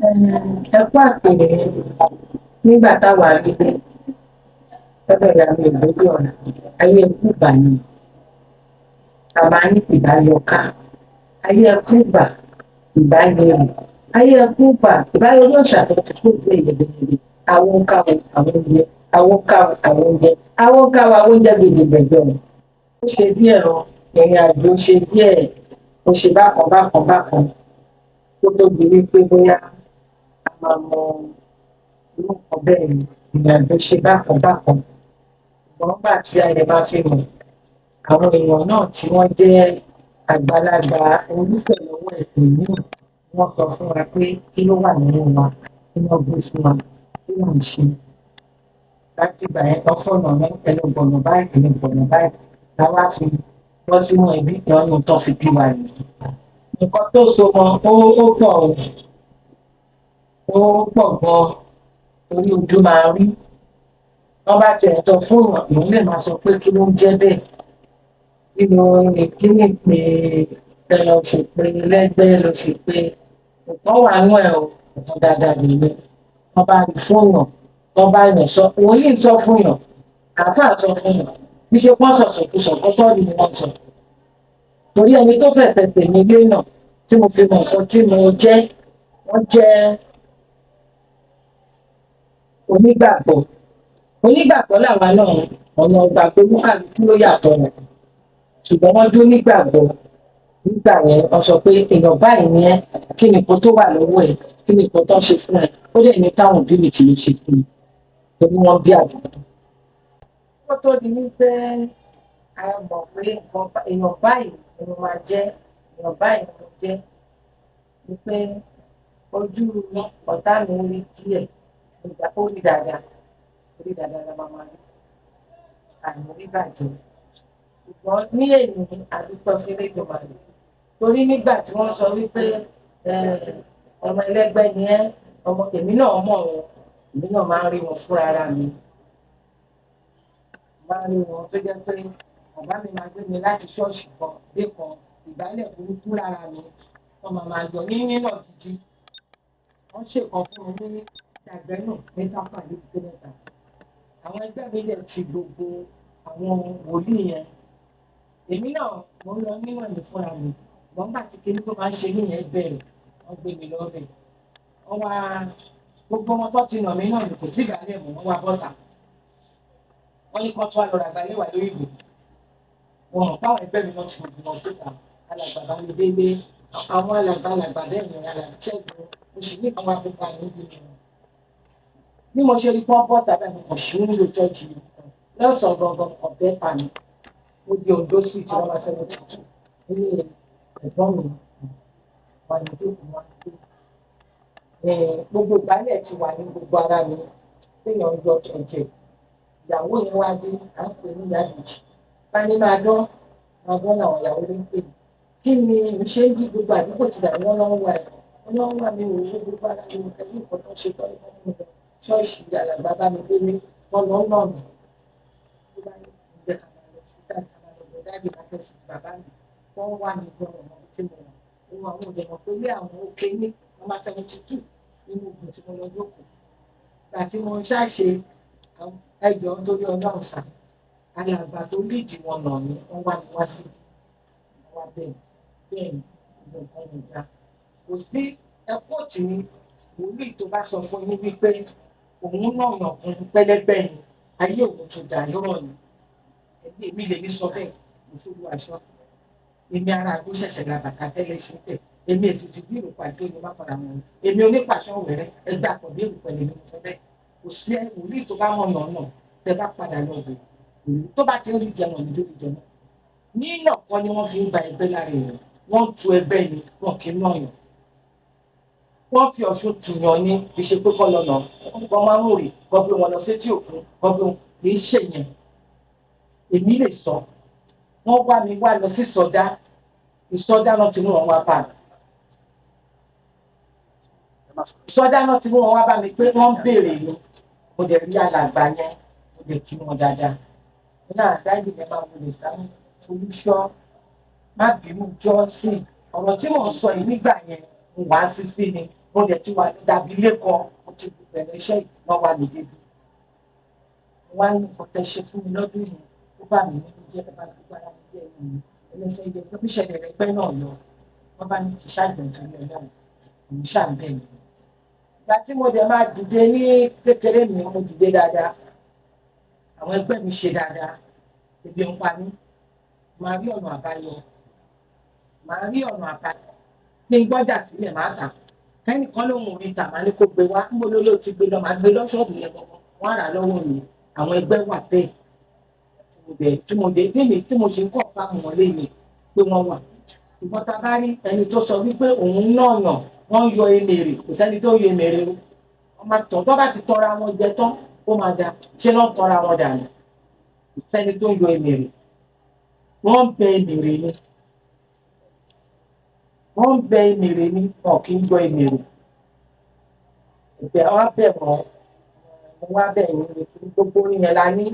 Ẹ kú àpèrè. Nígbà táwa níbẹ̀ lọ́dọ̀ ìyá mi ìgbójú ọ̀nà ayé ẹkú ìgbà ni a máa ní ìbá yọká, ayé ẹkú ìgbà ìbá yẹrù, ayé ẹkú ìgbà ìbá yọrí ọ̀sà tó ti kó ìdílé yẹ̀bẹ̀yẹ̀bẹ̀, àwọn ń káwọ́ àwọn oúnjẹ, àwọn ń káwọ́ àwọn oúnjẹ, àwọn ń káwọ́ àwọn oúnjẹ gbèdégbèdé. Ó ṣe díẹ̀ o, ìrìn àjò ṣe díẹ̀, ó ṣe bákan bákan bákan kó tó di wípé bóyá a máa mọ irú nǹkan bẹ́ẹ̀ ni. Ìrìn àjò ṣe bákan bákan, ṣùgbọ́n nígbà tí a lè máa fi mọ̀ àwọn èèyàn náà tí wọ́n jẹ́ àgbàlagbà onífẹ̀lọ́wọ́ ẹ̀sìn míì, wọ́n sọ fún wa pé kí ló wà nínú wa, kí wọ́n gbé fún wa, kí là ń ṣe. Láti ìgbà yẹn tán fọ̀nà ẹnu gbọ̀nà báyìí, ẹnu gbọ̀nà báyìí la wá fi bọ́ sínú ẹbí ìyọnu tó fi bí wa nìyí. Nǹkan tó so mọ́ ó pọ̀ o, ó pọ̀ gan-an, torí ojú máa rí. Wọ́n bá tiẹ̀ sọ fún èèyàn, èèyàn lè máa sọ pé kí ló ń jẹ́ bẹ́ẹ̀, kí ló ní, kí ní pé ẹ lọ ṣe pé lẹ́gbẹ́ lọ ṣe pé nǹkan wà nú ẹ̀ o, nǹkan dáadáa nìyẹn. Wọ́n bá rí fún èèyàn, wọ́n bá yàn sọ, wòlíì sọ fún yàn, àáfàá sọ fún yàn, bí ṣe pọ́n sọ̀sọ̀kúsọ̀ kọ́tọ́ ni wọ́n sọ. Torí ẹni tó fẹsẹ̀ tèmi lé náà tí mo fi mọ nǹkan tí mo jẹ́, wọ́n jẹ́ onígbàgbọ́. Onígbàgbọ́ làwa náà, ọ̀nà ìgbàgbọ́ olúkàlùkù ló yàtọ̀ nù. Ṣùgbọ́n wọ́n jó nígbàgbọ́. Nígbà yẹn wọ́n sọ pé èèyàn báyìí ni ẹ́, kí ni nǹkan tó wà lọ́wọ́ ẹ̀, kí ni nǹkan tó ń ṣe fún ẹ. Ó dẹ̀ ní táwọn òbí mi ti lè ṣe fún mi torí wọ́n bí àdúgbò. Kó tó di wípé a mọ̀ pé èèyàn báyìí ni mo máa jẹ́, èèyàn báyìí ni mo jẹ́, ni pé ojú ọ̀tá mi rí díẹ̀, ó rí dáadáa, ó rí dáadáa la máa máa rí, àní rí bàjẹ́. Ṣùgbọ́n ní èyí àdúpẹ́ fún Elédùmarè, torí nígbà tí wọ́n sọ wípé ọmọ ẹlẹ́gbẹ́ ni ẹ́, ọmọ èmi náà mọ̀ wọn, èmi náà máa ń rí wọn fúnra ara mi. Máa ń rí wọn tó jẹ́ pé bàbá mi máa gbé mi láti ṣọ́ọ̀ṣì kan dé kan, ìgbálẹ̀ burúkú lára mi, wọ́n máa máa yọ ní nínà gidi. Wọ́n ṣèkan fún mi ní Dàgbẹ́nù ní Tápà níbi mẹ́ta. Àwọn ẹgbẹ́ mi dẹ̀ ti gbogbo àwọn wòlíì yẹn. Èmi náà mo ń lọ nínú ẹ̀mí fúnra mi. Ṣùgbọ́n nígbà tí kinní tó máa ń ṣe mí yẹn bẹ̀rẹ̀, wọ́n gbé mi lọ bẹ̀. Wọ́n wá gbogbo wọn tó ti nà mí náà kò sí ìgbálẹ̀ mọ́, wọ́n wá bọ́ta. Wọ́n ní kán tó wá lọ ra ìgbálẹ̀ wá lórí ìgbò. Wọn mọ̀ páwọn ẹgbẹ́ mi náà ti gbogbo wọn síta. Alàgbà Bámidélé, àwọn alàgbà alàgbà bẹ́ẹ̀ ni alàgbà Ṣẹ́gun, oṣù ní kan wá fi ta níbi mi. Bí mo ṣe rí pọ́n bọ́ta bẹ́ẹ̀, mo kàn ṣí wíńdò church yìí. Lọ́sàn-án gangan ọ̀bẹ ta mi. Mo di Ondo Street number 72 nílé ẹ̀gbọ́n mi. Wà ní ìjókòó wọn pé gbogbo ìgbálẹ̀ ti wà ní gbogbo ara mi téèyàn ń yọ ẹ̀jẹ̀. Ìyàwó yẹn wá dé, à ń pè ní ìyá ìbejì. Bá ní máa dán, máa dán làwọn ìyàwó ló ń pè mí. Kí ni mo ṣe ń bí gbogbo àdúgbò ti dàbí wọ́n lọ́wọ́ wa ẹ̀? Wọ́n lọ́wọ́ wà mí ò gbogbo ara mi pẹ̀lú nǹkan tó ń ṣe tọ́ ní wọ́n lọ ṣọ́ọ̀ṣì alàgbà Bámidélé, wọ́n lọ ń nà mí. Tó bá ní ìjẹ́ ká máa lọ sí sáà ká máa lọ bẹ̀ dáàdì láfẹ́ sí ti bàbá mi. Wọ́n wà mí gan ọmọ tí mo wà. Òun àwọn òde mọ̀ pé ilé àwọn òkè ní number 72 nínú ògùn tí mo lọ jókòó. Ìgbà tí mo ṣàṣe ẹjọ́ nítorí Ọlọ́run sà, alàgbà tó lídìí wọn nà mí, wọ́n wá mi wá sí. Wọ́n wá bẹ́ẹ̀ bẹ́ẹ̀ ni gbogbo nǹkan mi dá. Kò sí ẹ̀kọ́ tí wòlíì tó bá sọ fún yín wípé òun náà yàn kún pẹ́lẹ́gbẹ́ ni, ayé òun tó dà yọ̀rọ̀ ni. Èmi lèmi sọ bẹ́ẹ̀, mo fún aṣọ. Èmi ara àgbo ṣẹ̀ṣẹ̀ ra bàtà tẹ́lẹ̀ ṣe tẹ̀. Èmi èsì ti bí ìrùpà tó ní má padà mọ̀. Èmi onípàṣọ wẹ̀rẹ́ ẹgbẹ́ àkọ́bí ìrùpẹ̀ lèmi mo sọ bẹ́ẹ̀. Kò sí wòlíì tó bá mọ̀ yàn náà tẹ bá padà lọ wò. Tó bá ti ń rí jẹun ọ̀nà tó rí jẹun. Nínà kọ́ ni wọ́n fi ń gba ẹgbẹ́ lára èèyàn. Wọ́n tu ẹgbẹ́ ni, wọn kì í nàyàn. Wọ́n fi Ọ̀ṣun tùyàn ní kì í ṣe pé kọ́ lọ́nà. Wọ́n máa ń rìn, kọ́ gbé wọn lọ sétí òkun, kọ́ gbé wọn kì í ṣe yẹn. Èmi lè sọ. Wọ́n wá mi wá lọ sí sọdá. Ìsọdá náà ti mú wọn wá bá mi. Ìsọdá náà ti mú wọn wá bá mi pé wọ́n ń béèrè mi. Mo dẹ̀ rí alàgbà yẹn, mo dẹ̀ kí wọn dáadáa. Mo náà dájú yẹn máa wọlé sáré. Olúṣọ́, má bínú jọ́ sí. Ọ̀rọ̀ tí mò ń sọ yìí nígbà yẹn, mo wá sí sí ni. Mo dẹ̀ ti wà dàbí lẹ́kọ̀ọ́, mo ti bẹ̀rẹ̀ iṣẹ́ ìgbọ́n wa mi débi. Mo wá ní nǹkan tẹ́ ṣe fún mi lọ́dún yẹn, ó bà mí nínú jẹ́, ẹ bá gbogbo ara mi jẹ́ ẹ̀yìn mi. Ẹlẹ́sẹ̀ yẹ pé bíṣẹ̀lẹ̀ rẹ pẹ́ náà lọ. Wọ́n bá ní kí ṣàgbọ̀n torí Ọlọ́run, òun ṣàǹbẹ̀ mi. Ìgbà tí mo dẹ̀ máa dìde ní kékeré mi, mo dìde dáadáa. Àwọn ẹgbẹ́ mi ṣe dáadáa. Ebi ń pa mí. Màá rí ọ̀nà àbáyọ. Màá rí ọ̀nà àbáyọ. Kí n gbọ́jà sílẹ̀ máa tà. Kẹ́nìkan lòun ò rí tà, màá ní kó gbé wá. Níbo ló ló ti gbé lọ? Màá gbé lọ ṣọ́ọ̀bù yẹn gangan. Wọ́n á rà lọ́wọ́ mi. Àwọn ẹgbẹ́ wà bẹ́ẹ̀. Tí mo dẹ̀ tí mi tí mo ṣe ń kọ̀ fáwọn wọn lé mi pé wọ́n wà. Ìgbọ́n ta bá rí ẹni tó sọ wípé òun náà yàn, wọ́n yọ emèrè, kò sẹ́ni tó yọ emèrè o. Wọ́n máa tọ̀ tó bá ti tọra wọn jẹ tán, ó máa da. Ṣé lọ́ tọra wọn dànù? Kò sẹ́ni tó yọ emèrè. Wọ́n ń bẹ emèrè ni. Wọ́n ń bẹ emèrè ni, wọn kì í yọ emèrè. Ìbẹ̀ wọ́n bẹ̀ wọ́n, mo wá bẹ̀ yín ni, gbogbo orin yẹn la ní.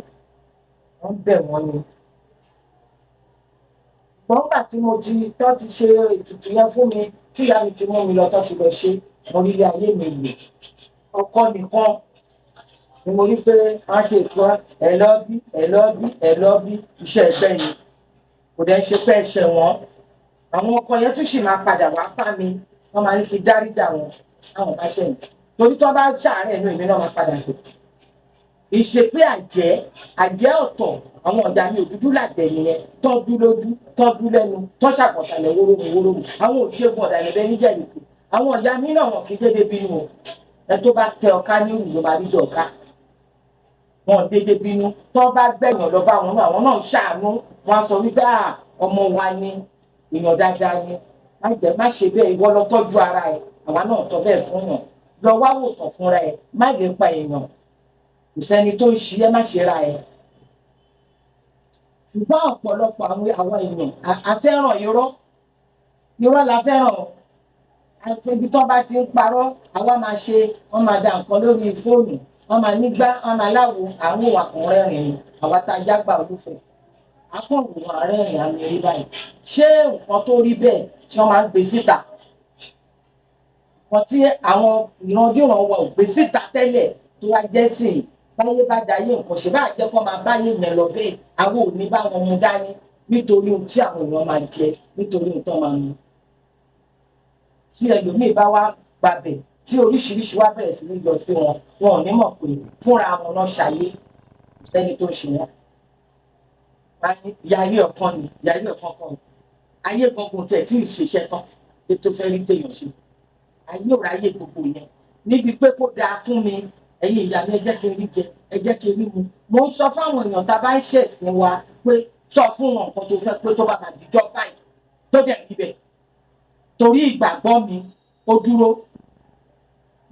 Wọ́n bẹ̀ wọ́n ni. Ṣùgbọ́n nígbà tí mo ti tọ́ ti ṣe ètùtù yẹn fún mi, tí ìyá mi ti mú mi lọ tọ́ ti lọ ṣe, mo rí ilé ayé mi lò. Ọkọ nìkan ni mo rí pé wọ́n ṣe ètò ẹ lọ bí, ẹ lọ bí, ẹ lọ bí, iṣẹ́ ẹgbẹ́ ni. Kò dẹ̀ ń ṣe pé ẹ̀ṣẹ̀ wọ́n. Àwọn ọkọ yẹn tún sì máa padà wá bá mi. Wọ́n máa ní kí dáríjà wọn táwọn bá ṣẹ̀ mí. Torí tí wọ́n bá ṣàárẹ̀ inú èmi náà máa padà dé. Ìṣe pé àjẹ́, àjẹ́ ọ̀tọ̀, àwọn ọ̀dà mi òdúdú làgbẹ̀ nìyẹn, tọ́jú lójú, tọ́jú lẹ́nu, tọ́ ṣàkọsàlẹ̀ wórómù wórómù. Àwọn òṣègùn ọ̀dàlẹ̀ bẹ́ẹ̀ níjẹ̀ nìkú. Àwọn ọ̀dà mi náà wọn kì í dédé bínú o. Ẹ tó bá tẹ ọ̀ká ní ìlú ló máa rí jọ ọ̀ká. Wọn dédé bínú. Tọ́ bá gbẹ̀yàn lọ bá wọn náà, àwọn náà ń ṣàánú. Wọ́n á sọ wípé à ọmọ wa ni, èèyàn dáadáa ni. Má jẹ́ má ṣe bẹ́ẹ̀, ìwọ lọ tọ́jú ara ẹ. Àwa náà tọ́ bẹ́ẹ̀ fún yàn. Lọ wá wòsàn fúnra ẹ, má lè pa èèyàn. Kò sẹ́ni tó ń ṣe ẹ́ má ṣe ra ẹ. Ṣùgbọ́n ọ̀pọ̀lọpọ̀ àwọn àwa èèyàn a fẹ́ràn irọ́. Irọ́ la fẹ́ràn o. Ibi tó bá ti ń parọ́, àwa máa ṣe, wọ́n máa da nǹkan lórí fóònù, wọ́n máa nígbá, wọ́n máa láwo, àwọn òwà kan rẹ́rìn ni, àwa tá a jágbá olúfẹ̀. Akọ̀wò arẹ́rìn àmì rí báyìí. Ṣé nǹkan tó rí bẹ́ẹ̀ tí wọ́n máa ń gbé síta? Nǹkan tí àwọn ìrandíran wa ò gbé síta tẹ́lẹ̀ tó wá jẹ́ sí i. Báyé bá dayé nǹkan ṣe bá jẹ́ kó máa báyé yẹn lọ bẹ́ẹ̀, àwọn ò ní bá wọn mú dání nítorí ohun tí àwọn èèyàn máa jẹ, nítorí ohun tó máa mu. Tí ẹlòmíì bá wá gbàbẹ̀, tí oríṣiríṣi wá bẹ̀rẹ̀ sí ní yọ sí wọn, wọn ò ní mọ̀ pé fúnra wọn náà ṣayé, kò sẹ́ni tó ń ṣe wọn. Wọ́n á ní ìyá ayé ọ̀kan ni, ìyá ayé ọ̀kan kan ni. Ayé gangan tẹ̀ tí ì ṣiṣẹ́ tán, tó fẹ́ rí téèyàn ṣe. Ayé ò ráyè gbogbo yẹn. Níbi pé kó dáa fún mi, ẹ̀yin ìyá mi, ẹ jẹ́ kí n rí jẹ, ẹ jẹ́ kí n rí mu. Mo ń sọ fáwọn èèyàn tá a bá ń ṣẹ̀sìn wa pé sọ fún wọn nǹkan tó fẹ́ pé tó bá máa dijọ́ báyìí tó dẹ̀ rí bẹ́ẹ̀. Torí ìgbàgbọ́ mi ó dúró.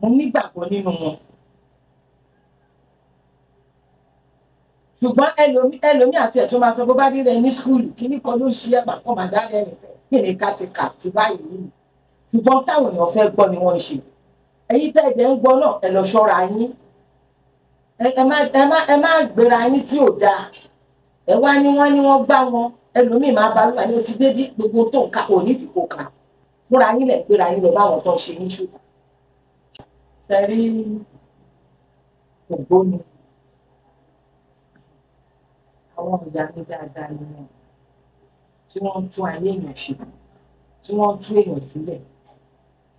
Mo nígbàgbọ́ nínú wọn. Ṣùgbọ́n ẹlòmí àti ẹ̀tún máa sọ bó bá rí rẹ ní skúlù kíní kan ló ń ṣe ẹ̀pà kan máa dá rẹ̀ kí ni kàtìkàtì báyìí. Ṣùgbọ́n táwọn èèyàn fẹ́ gbọ́ ni wọ́n ń ṣe. Ẹ̀yin tẹ́ ẹ̀dẹ̀ ń gbọ́ náà ẹ lọ ṣọ́ra yín. Ẹ má gbéra yín tí ò dáa. Ẹ wá ní wọ́n ní wọ́n gbá wọn. Ẹlòmíì máa bá wíwá ní o ti dé bí gbogbo tó ń ka kò ní ìdìbò kà. Fúnra yín lẹ̀ gbéra yín lọ báwọn tó ń ṣe yín ṣùkà. Ṣé rí ògbóni? Àwọn ìyá mi dáadáa ni wọn, tí wọ́n ń tún ayé èèyàn ṣe, tí wọ́n ń tú èèyàn sílẹ̀,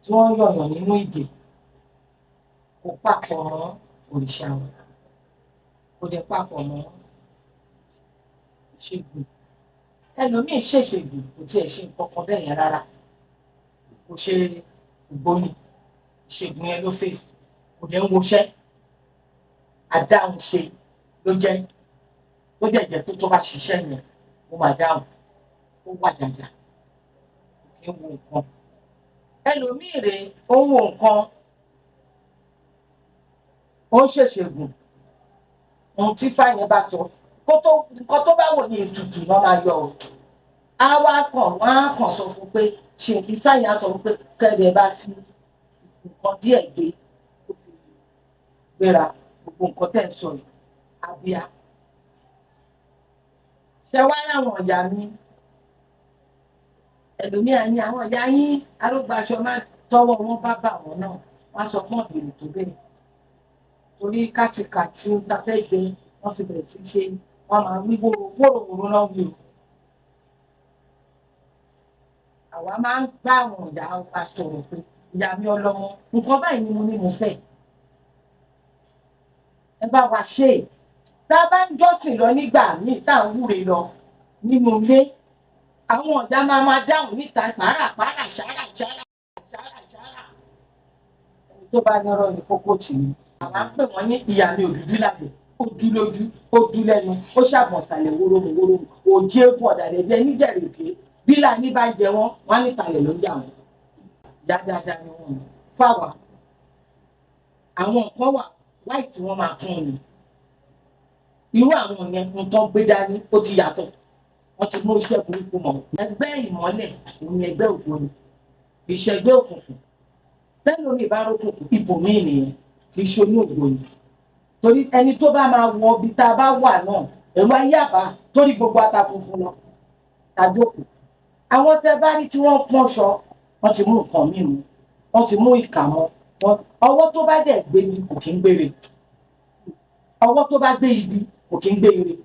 tí wọ́n ń yọ̀yàn nínú ìdè. Kò papọ̀ mọ́ òrìṣà wọn, kò dẹ̀ papọ̀ mọ́ ìṣègùn. Ẹlòmíì ṣèṣègùn kò tiẹ̀ ṣe nǹkan kan bẹ́ẹ̀ yẹn rárá. Kò ṣe ògbóni, ìṣègùn yẹn ló fèsì, kò dẹ̀ ń woṣẹ́. Àdáhùn ṣe ló jẹ́. Ó dẹ̀ jẹ́ pé tó bá ṣiṣẹ́ yẹn, ó máa dáhùn, ó wà dáadáa, kò kí ń wo nǹkan. Ẹlòmíì rèé, ó ń wo nǹkan, ó ń ṣèṣègùn. Ohun tí fáyẹn bá sọ, nǹkan tó bá wò ní ètùtù náà máa yọ o. Á wá kàn, wọ́n á kàn sọ fún pé ṣe ifá yẹn á sọ fún pé kẹ́lẹ́ bá fi nǹkan díẹ̀ gbé, ó fi gbéra gbogbo nǹkan tẹ̀ ń sọ yìí, abíyá. Ṣé wá ráwọn ìyá mi? Ẹlòmíà ní àwọn ìyá yín arógbáṣọ máa Tọ́wọ́ wọn bá bà wọ́n náà, wọ́n á sọ fún ọ̀bẹ̀rẹ̀ tó bẹ́ẹ̀, torí kátìkàtì ń ta fẹ́ jẹ. Wọ́n fi bẹ̀rẹ̀ sí ṣe, wọ́n máa wí wóró wóró náà wí o. Àwa máa ń bá àwọn ìyá wa sọ̀rọ̀ pé, "Ìyá mi ọlọ́mọ, nǹkan báyìí ni mo ní mo fẹ́, ẹ bá wa ṣe é." Tá a bá ń jọ́sìn lọ nígbà míì, tá à ń wúre lọ nínú ilé, àwọn ọ̀dà máa máa dáhùn níta, pàrà pàrà, ṣàrà ṣàrà ṣàrà ṣàrà. Ẹni tó bá ní ọ̀rọ̀ ní kókó tì í. Àwa ń pè wọ́n ní ìyá mi òdúdú lábẹ́, ó dú lójú, ó dú lẹ́nu, ó ṣàgbọ̀n sàlẹ̀ wórómù wórómù, òjé egun ọ̀dàlẹ̀ bí ẹni jẹ̀rẹ̀kẹ́. Bí láàní bá jẹ wọ́n, wọ́n á nítalẹ̀ ló ń jà wọ́n. Dáadáa ni wọ́n fáwa. Àwọn nǹkan wà wáì tí wọ́n máa kún ni. Irú àwọn yẹn, nǹkan gbé dání, ó ti yàtọ̀. Wọ́n ti mú iṣẹ́ burúkú mọ̀. Ẹgbẹ́ ìmọ́lẹ̀ òun ni ẹgbẹ́ ògbóni, kì í ṣe ẹgbẹ́ òkùnkùn. Tẹ́lómi bá rókùnkùn ibòmíì nìyẹn, kì í ṣe oní ògbóni, torí ẹni tó bá máa wọ ibi tá a bá wà náà, ẹ̀rọ ayé àbá torí gbogbo ata funfun lọ tàjókòó. Àwọn tẹ bá rí tí wọ́n pọ́nṣọ, wọ́n ti mú nǹkan míì mu, wọ́n ti mú ìkà mọ́. Ọwọ́ tó bá dẹ̀ gbé ibi kò kí ń gbére. Ọwọ́ tó bá gbé ibi kò kí ń gbé ire.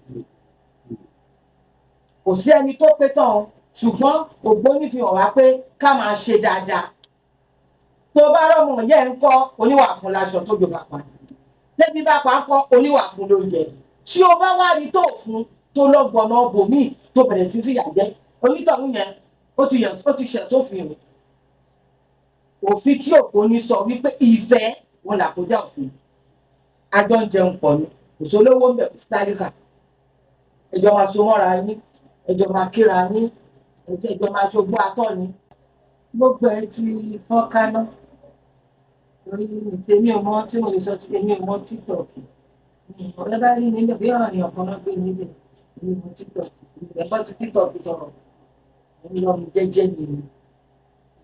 Kò sí ẹni tó pé tán o, ṣùgbọ́n ògbóni fi hàn wá pé ká máa ṣe dáadáa. Tó bá rọ́mọ yẹn ń kọ́, oníwà fún láṣọ tó jọba pa. Tẹ́bí bá pa ń kọ́, oníwà fún lóúnjẹ. Tí o bá wá rí tó fún, tó lọ́gbọ̀nà bòmíì, tó bẹ̀rẹ̀ sí fìyà jẹ onítọ̀hún yẹn, ó ti ṣẹ̀ sófin o. Òfin tí ògbóni sọ wípé ìfẹ́ wọn là kọjá òfin. Àjọ ń jẹun pọ̀ ni, kò sólówó ń bẹ̀, kò sí tálíkà. Ẹjọ́ máa so mọ́ra yín, ẹjọ́ máa kíra yín, ẹjọ́ máa ṣogbó atọ́ ni. Gbogbo ẹ ti fọ́n káná torí tèmi ò mọ tí mo lè sọ sí. Èmi ò mọ TikTok. Ọ̀rẹ́ bá rí níbẹ̀ bí ọ̀rọ̀ èèyàn kan náà gbé níbẹ̀. Èmi ò mọ TikTok. Ẹ̀kọ́ ti TikTok sọ̀rọ̀ ń lọ mi jẹ́jẹ́ mi ni.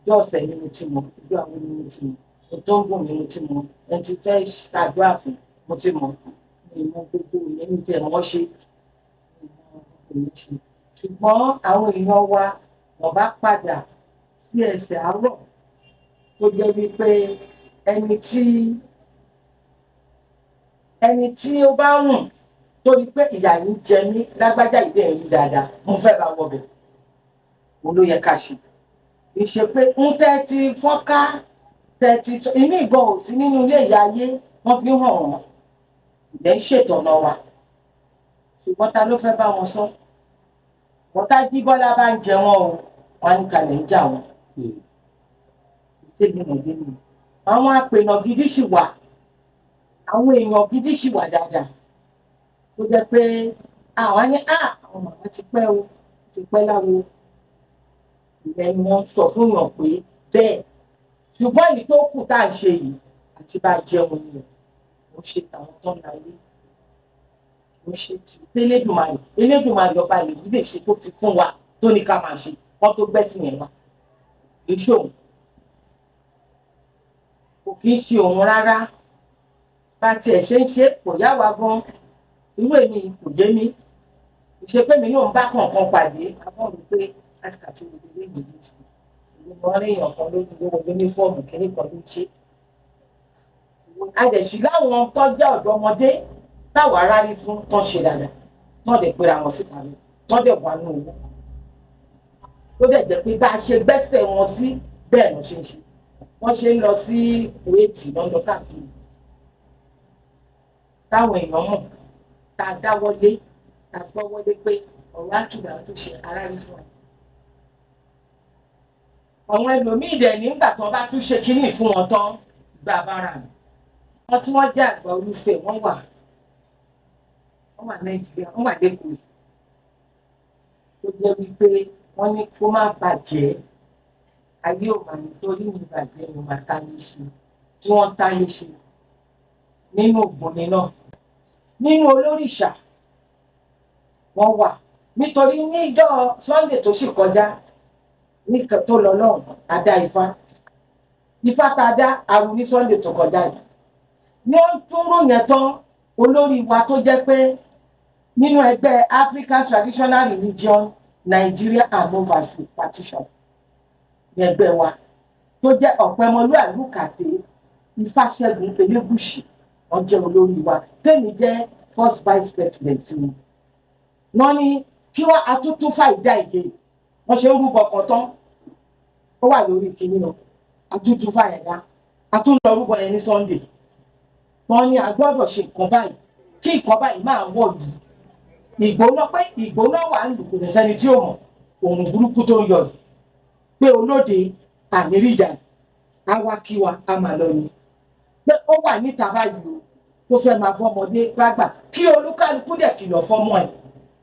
Ìjọ ọ̀sẹ̀ ni mo ti mọ̀, ìjọ àwọn ni mo ti mọ̀, ohun tó ń gùn ni mo ti mọ̀, ẹni tí fẹ́ ṣàdúrà fún mo ti mọ̀. Mi mọ gbogbo ìyẹn, mi tiẹ̀ mọ́ ṣe ìyẹn ṣe. Ṣùgbọ́n àwọn èèyàn wa, wọ́n bá padà sí ẹsẹ̀ àárọ̀, tó jẹ́ wípé ẹni tí ó bá wùn torí pé ìyà yìí ń jẹ mí, lágbájá ìdí ẹ̀rí dáadáa, mo fẹ́ bá wọbẹ̀, òun ló yẹ ká ṣe. Kì í ṣe pé ń tẹ́ ti fọ́nká tẹ́ ti sọ ìmí ìgan ò sí nínú ilé ìyá ayé, wọ́n fi hàn wọ́n ìdẹ́ ń ṣètọ̀nà wa. Ṣùgbọ́n ta ló fẹ́ bá wọn sọ? Wọ́n tá jí bọ́lá bá ń jẹ wọ́n o, wọ́n á ní kalẹ̀ ń jà wọ́n. Tẹ́bi mọ̀dé nù, àwọn apènà gidi sì wà, àwọn èèyàn gidi sì wà dáadáa, tó jẹ́ pé àwọn á ní àwọn màmá ti pẹ́ o, ti pẹ́ láwo. Ìyẹn ni wọ́n sọ fún yàn pé bẹ́ẹ̀. Ṣùgbọ́n èyí tó kù tá à ń ṣe yìí àti bá jẹun ni ó ṣe tàwọn tó ń láyé, ó ṣe ti Elédùmarè. Elédùmarè ọba lèyí lè ṣe tó fi fún wa, tó ní ká máa ṣe kán tó gbẹ́sìn yẹn wá. Kì í ṣe òun, kò kì í ṣe òun rárá. Bá tiẹ̀ ṣe ń ṣe kò yá wa gan. Irú èmi kò yé mi. Ìṣe pé mi náà ń bá kọ̀ọ̀kan pàdé àmọ́ mi pé kátìkàtì wo lè yìí sí ìlú mọ́ rí èèyàn kan lójú owó yúnífọ́ọ̀mù kínní kan ló ṣe. A dẹ̀ sí láwọn tó jẹ́ ọ̀dọ́mọdé táwa rárí fún tán ṣe dáadáa, tán dẹ̀ pera wọn síta mi, tán dẹ̀ wà nù owó, tó dẹ̀ jẹ́ pé bá a ṣe gbẹ́sẹ̀ wọn sí bẹ́ẹ̀ ló ṣe ń ṣe. Wọ́n ṣe ń lọ sí Kuwait lọ́dọ̀ káàkiri táwọn èèyàn mọ̀, tá a dáwọ́lé, tá a gbọ́wọ́lé pé ọ̀rọ̀ àtúndà tó ṣe aráyé fún ẹ. Àwọn ẹlòmíì dẹ̀ nígbà tí wọ́n bá tún ṣe kínní fún wọn tán, gba bára mi. Wọ́n tí wọ́n jẹ́ àgbà olúfẹ́, wọ́n wà Nàìjíríà, wọ́n wà lẹ́kọ̀ọ́, tó jẹ́ wípé wọ́n ní kó má bàjẹ́. Ayé ò mà nítorí mi bàjẹ́, mo máa táyé ṣe tí wọ́n táyé ṣe nínú ògbóni náà, nínú olórìṣà wọ́n wà. Nítorí níjọ́ Sunday tó sì kọjá ní tó lọ lọ́hùn, a dá ifá. Ifá tá a dá aru ní Sunday tó kọjá yìí ní wọ́n tún ròyìn tán. Olórí wa tó jẹ́ pé nínú ẹgbẹ́ African Traditional Religion Nigeria and Overseas Partition ní ẹgbẹ́ wa. Tó jẹ́ Ọ̀pẹ̀mọlúàlú Kàté Ifáṣẹ́gun Elégùṣì, wọ́n jẹ́ olórí wa, tèmi jẹ́ first vice president wọn. Wọ́n ní kí wọ́n atútú fàìdá ìdè wọ́n ṣe ń rúbọ kan tán, ó wà lórí kinní o, atútú fàìdá, atúnlọ rúbọ yẹn ní Sunday. Wọ́n ní a gbọ́dọ̀ ṣe nǹkan báyìí, kí nǹkan báyìí máa wọ̀ lù ìgbóná, pé ìgbóná wà ń lù, kò ní sẹ́ni tí ò mọ̀ òun burúkú tó ń yọ yìí, pé olóde àníríjà á wá kí wa, á máa lọ ni, pé ó wà níta báyìí o, tó fẹ́ máa bọ́mọdé gbàgbà, kí olúkálukú dẹ̀ kìlọ̀ fọ́mọ ẹ̀,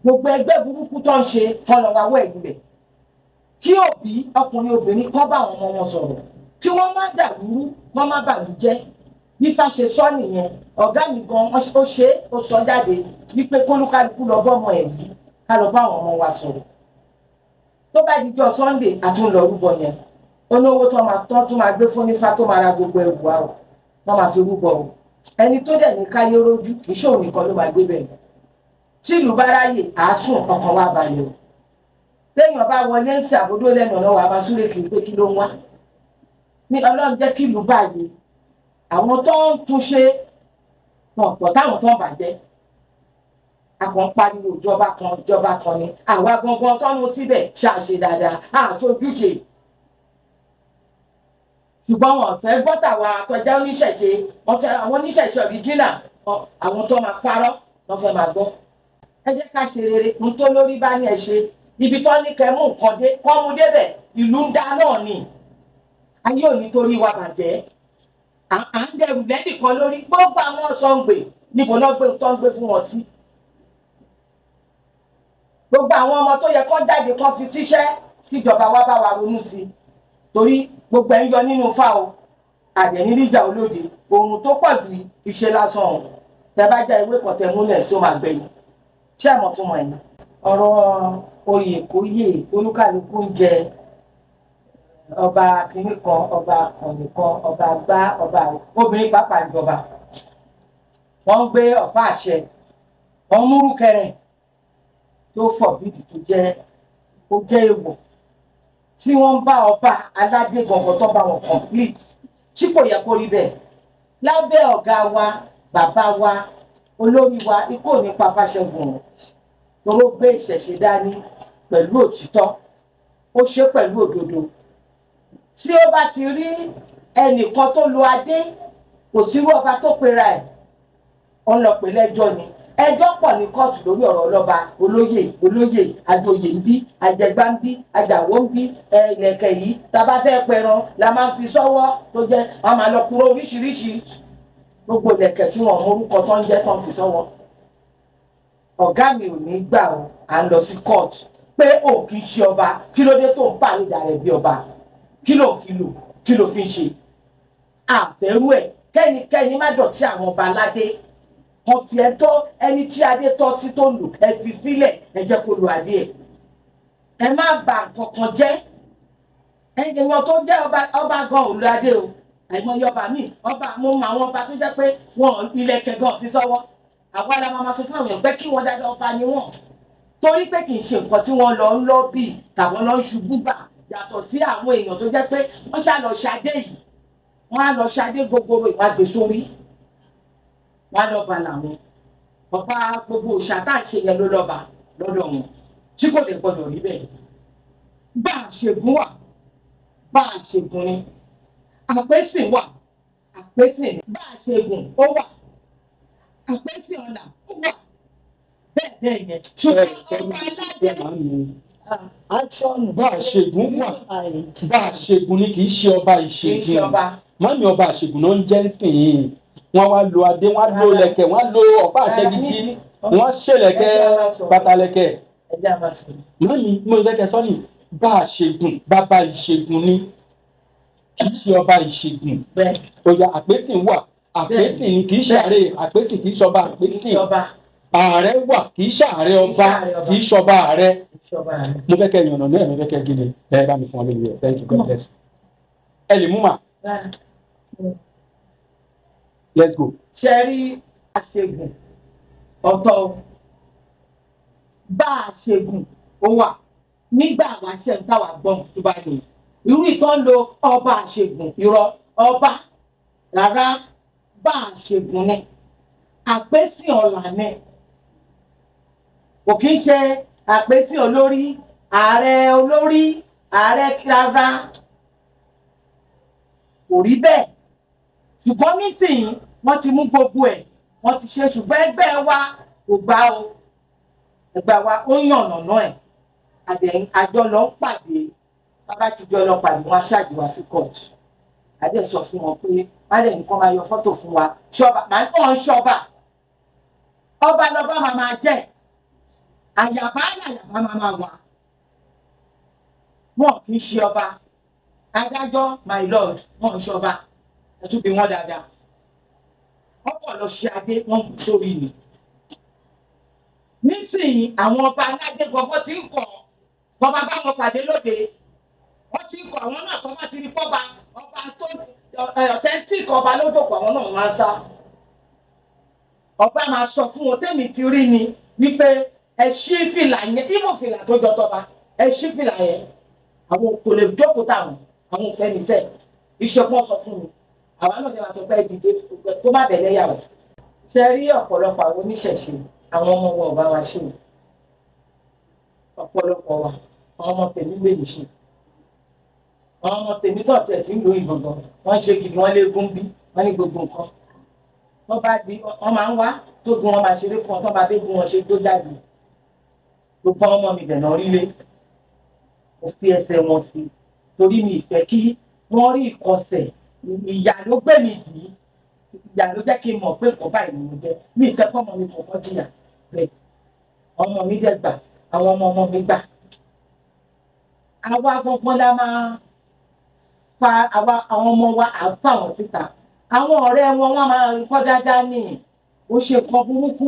gbogbo ẹgbẹ́ burúkú tó ń ṣe kọ́ lọ́ọ́ wá ẹ̀lú rẹ̀, kí òbí ọkùnrin obìnrin kọ́ bá àwọn ọmọ wọn sọ̀rọ̀, kí wọ́n má dàlúrú, wọ́n má bàlú jẹ́. Bí Ifá ṣe sọ nìyẹn. Ọ̀gá mi gan ó ṣe é, ó sọ jáde wípé kólúkálukú lọ bọ́mọ ẹ̀ yìí, ká lọ bá àwọn ọmọ wa sọ̀rọ̀. Tó bá dijọ́ Sunday, àtúnlọ rúbọ yẹn. Olówó tó máa tán tó máa gbé fún nífá, tó máa ra gbogbo ẹrù wa o, tó máa fi rúbọ o. Ẹni tó dẹ̀ ní káyé rójú, kì í ṣòun nìkan ló máa gbé bẹ́ẹ̀. Tí ìlú bá ráyè àásùn, ọkàn wa balẹ̀ o. Téèyàn bá wọlé ń ṣàbódó lẹ́nu ọ̀nà wa, máa súré kiri pé kí ló ń wá ní. Ọlọ́run jẹ́ kí ìlú báyìí, àwọn tó ń túnṣe wọn pọ̀, táwọn tó ń bàjẹ́. A kàn ń pariwo ìjọba kan, ìjọba kan ni àwa gangan tó ń mú síbẹ̀ ṣàṣe dáadáa, àṣojúṣe, ṣùgbọ́n wọn fẹ́ gbọ́ tàwa àtọ́já oníṣẹ̀ṣe. Wọ́n fẹ́ àwọn oníṣẹ̀ṣe original, àwọn tó máa parọ́ wọ́n fẹ́ máa gbọ́. Ẹ jẹ́ ká ṣe rere n tó lórí bá ní ẹ ṣe. Ibi tó ní kẹ́ mú nǹkan dé, kọ́ mú débẹ̀. Ìlú ń dá náà ni, ayé òní torí wa bàjẹ́. À ń dẹrù lẹ́nìkan lórí. Gbogbo àwọn sọ̀ǹgbè níbo lọ́ gbé tó ń gbé fún wọn sí? Gbogbo àwọn ọmọ tó yẹ kó jáde, kó fi síṣẹ́, kíjọba wa bá wa ronú sí i, torí gbogbo ẹ̀ ń yọ nínú fá o. Àdẹ̀níríjà olóde, oòrùn tó pọ̀ ju iṣẹ́ lásán o. Tẹ bá já ewé kan, tẹ múlẹ̀ sí, ó máa gbẹ̀yìn. Ṣé ẹ̀ mọ̀ tún mọ̀ ẹ̀yìn ọ̀rọ̀ oyè kóyè olúkàlùkù ń jẹ, ọba kìnnì kan, ọba kànnì kan, ọba gbá, ọba obìnrin pàápàá ìjọba, wọ́n ń gbé ọ̀pá àṣẹ, wọ́n ń múrú kẹrẹ tó forbid, tó jẹ́ ó jẹ́ èèwọ̀, tí wọ́n ń bá ọba aládé gangan tó bá wọn complete, tí kò yẹ kó rí bẹ́ẹ̀ lábẹ́ ọ̀gá wa, bàbá wa, olórí wa. Ikú ò ní pa Fáṣẹ̀gùn o, toró gbé ìṣẹ̀ṣe dání pẹ̀lú òtítọ́, ó ṣe pẹ̀lú òdodo. Tí ó bá ti rí ẹnìkan tó lo adé, kò sírú ọba tó pera ẹ̀, ó ń lọ pè lẹ́jọ́ ni. Ẹjọ́ pọ̀ ní kóòtù lórí ọ̀rọ̀ ọlọ́ba, olóyè, olóyè àjòyè ń bí, àjẹgbá ń bí, àjàwó ń bí. Ìlẹ̀kẹ̀ yìí tá a bá fẹ́ pẹran la máa ń fi sọ́wọ́, tó jẹ́ wọ́n máa lọ kúrò oríṣiríṣi gbogbo ìlẹ̀kẹ̀ tí wọ́n mọ orúkọ tó ń jẹ́ tó ń fi sọ́wọ́. Ọ̀gá mi ò ní gbà o. À ń lọ sí court pé ò kì í ṣe ọba. Kí ló dé tó ń pàrọ̀dà rẹ̀ bí ọba? Kí ló fi lò? Kí ló fi ń ṣe? Àfẹ́rú ẹ̀, kẹ́nikẹ́ni má dọ̀tí àwọn ọba aládé kan. Fi ẹ tọ́ ẹni tí adé tọ́ sí tó lò, ẹ fi sílẹ̀, ẹ jẹ́ kó lo adé ẹ̀. Ẹ má bà nǹkan kan jẹ́. Èèyàn tó jẹ́ ọba, ọba gan ò lo adé o. Àìmọye ọba míì, ọba, mo mọ àwọn ọba tó jẹ́ pé wọn ilẹ̀kẹ̀ gan fi sọ́wọ́. Àwa la máa sọ fún àwọn èèyàn pé kí wọ́n dáadáa, ọba ni wọ́n, torí pé kì í ṣe nǹkan tí wọ́n lọ ń lọ́bì tàbí lọ ń ṣubú gbà, yàtọ̀ sí àwọn èèyàn tó jẹ́ pé wọ́n ṣá lọ ṣadé yìí, wọ́n á lọ ṣadé gbogbooro, ìwà gbé sórí, wọ́n á lọ bá làwọn ọba. Gbogbo òòṣà tá à ń ṣe yẹn ló lọ́ba lọ́dọ̀ wọn, tí kò lè gbọdọ̀ rí bẹ́ẹ̀. Bá a ṣègùn wà, bá a ṣègùn ni àpèsìn wà, àpèsìn ni bá a ṣègùn ó wà, àpèsìn ọ̀nà ó wà, bẹ́ẹ̀ bẹ́ẹ̀ yẹn. Ṣùgbọ́n ọba aládé Action. Bá a ṣègùn wà, bá a ṣègùn ni, kì í ṣe ọba Kì í ṣe ìṣègùn. ọba. Mami, ọba àṣègùn náà ń jẹ́ ń sìn yìí. Wọ́n wá lo adé, wọ́n á lo lẹ̀kẹ̀, wọ́n á lo ọ̀pá àṣẹ gidi, wọ́n ṣèlẹ̀kẹ̀, bàtàlẹ̀kẹ̀. Ẹ jẹ́ àmà sọ̀rọ̀. Mami, mo fẹ́ kẹ́ sọ́ni bá a ṣègùn, bàbá ìṣègùn ni, kì í ṣe ọba ìṣègùn. Bẹ́ẹ̀. Òyà àpèsìn wà, àpèsìn ni, kì í ṣàárẹ̀ àpèsìn, kì í ṣọba Kì í àpèsìn. ṣe ọba. Ààrẹ wà, kì í ṣàárẹ̀ ọba, kì í ṣọba ààrẹ. Kì í ṣe ọba rẹ̀. Mo fẹ́ kẹ́ yànnà náà, mo fẹ́ kẹ́ gidi ẹ bá mi fún ọ lóye ẹ. Thank you, God bless you. Ẹ lè mú mà, let's go. Ṣe rí àṣegùn ọ̀tọ̀ o. Bá a ṣègùn ó wà nígbà wáṣẹ̀ ń táwa gbọ́n tó bá lò. Irú ìtàn lo ọba àṣegùn, irọ́ ọba rárá, bá àṣegùn ni àpésìn ọ̀la ni, kò kí ń ṣe àpésìn olórí, ààrẹ olórí, ààrẹ rárá, kò rí bẹ́ẹ̀. Ṣùgbọ́n nísìnyí wọ́n ti mú gbogbo ẹ̀, wọ́n ti ṣe, ṣùgbọ́n ẹgbẹ́ wa kò gbà o. Ẹgbẹ́ wa ó yàn nàná ẹ̀, àdẹ̀ àjọ lọ ń pàdé. Bàbá ti jọ lọ pàdé, wọn aṣáájú wa sí court. Àdẹ̀ sọ fún wọn pé má dẹ̀ nìkan máa yọ fọ́tò fún wa ṣọba, màá ń kàn ń ṣọba, ọba lọba máa máa jẹ, àyàbá làyàbá máa máa wà, wọn kì í ṣe ọba. Adájọ́, my lord, wọn ń ṣọba. Ẹ tún bí wọn dáadáa, wọn kàn lọ ṣe adé wọn kù sórí ni. Nísìnyí àwọn ọba aládé gbọgbọ ti ń kọ bọba bá wọn pàdé lóde, wọn ti ń kọ àwọn náà tó bá ti rí fọba ọba tó authentic ọba lódòkọ, àwọn náà máa ń sá. Ọba máa sọ fún wọn, tẹ́mi ti rí ni wípé ẹ ṣí fìlà yẹn, ìmọ̀ fìlà tó jọ tọba, ẹ ṣí fìlà yẹn, àwọn kò lè jókòó táwọn, àwọn òfẹ́ nífẹ̀ iṣẹ́ pọ́n sọ fún mi. Àwa náà ní wàá sọ pé dìde kó má bẹ̀ lẹ́yàwó. Ṣe rí ọ̀pọ̀lọpọ̀ àwọn oníṣẹ̀ṣe, àwọn ọmọ wọn ò bá wa ṣe o. Ọ̀pọ̀lọpọ̀ wa, àwọn ọmọ tèmi gbè mí ṣe, àwọn ọmọ tèmi tó tẹ̀ sí ìlú ìgbọ̀ngàn, wọ́n ṣe gidi, wọ́n léegun bí wọ́n ní gbogbo nǹkan tó bá di, wọ́n máa ń wá tó gun, wọn máa ṣeré fún wọn, tó bá dé gun wọn ṣe tó jáde. Gbogbo ọmọ mi dẹ̀nà orílẹ̀, mo fi ẹsẹ̀ wọn sí torí mi ìfẹ́ kí wọ́n rí ìkọsẹ̀. Ìyà ló gbé mi dì í, ìyà ló jẹ́ kí n mọ̀ pé nǹkan báyìí ni mo jẹ́. Mi ìfẹ́ kọ́ ọmọ mi kọ̀ọ̀kan jìyà bẹ́ẹ̀. Ọmọ mi dẹ̀ gbà, àwọn ọmọ ọmọ mi gbà. Àwa gbọ́ngbọ́n la máa fa àwa àwọn ọmọ wa, à ń fà wọ́n síta. Àwọn ọ̀rẹ́ wọn, wọ́n máa kọ́ dáadáa ní ó ṣe nǹkan burúkú.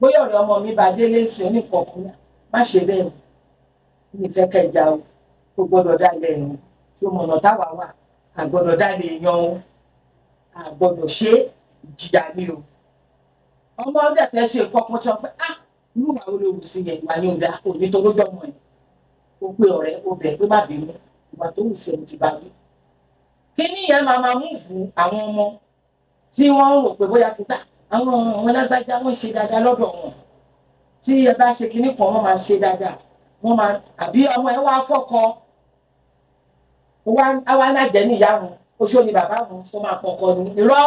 Bóyá ọ̀rẹ́ ọmọ mi bá délé sí oníkọ̀ọ̀kan, má ṣe bẹ́ẹ̀ o, mi fẹ́ kẹjà o, kò gbọ́dọ̀ dálẹ̀ o, tí o mọ̀nà táwa wà, a gbọ́dọ̀ dálẹ̀ yan o, a gbọ́dọ̀ ṣe ìjìyà ni o. Ọmọ ọdẹ fẹ́ ṣe nǹkan kan sọ pé ah, irú ìwà wo ló wù sí yẹn? Ìwà yẹn ò dáa, òní tó lójọ́ ọmọ ẹ̀. Ó pé ọ̀rẹ́ ó bẹ̀ pé má bínú, ìwà tó wù sí ẹni ti bá wí. Kíní yẹn máa máa mú fún àwọn ọmọ tí wọ́n ń rò pé bóyá kíkà àwọn ọmọ lágbájá, wọ́n ṣe dáadáa lọ́dọ̀ wọn. Tí ẹ bá ṣe kinní kan, wọ́n máa ṣe dáadáa, wọ́n máa àbí ọmọ ẹ wá fọ́kọ wá lájẹ ní ìyá wọn, oṣó ni bàbá wọn tó máa pọkọ ní irọ́.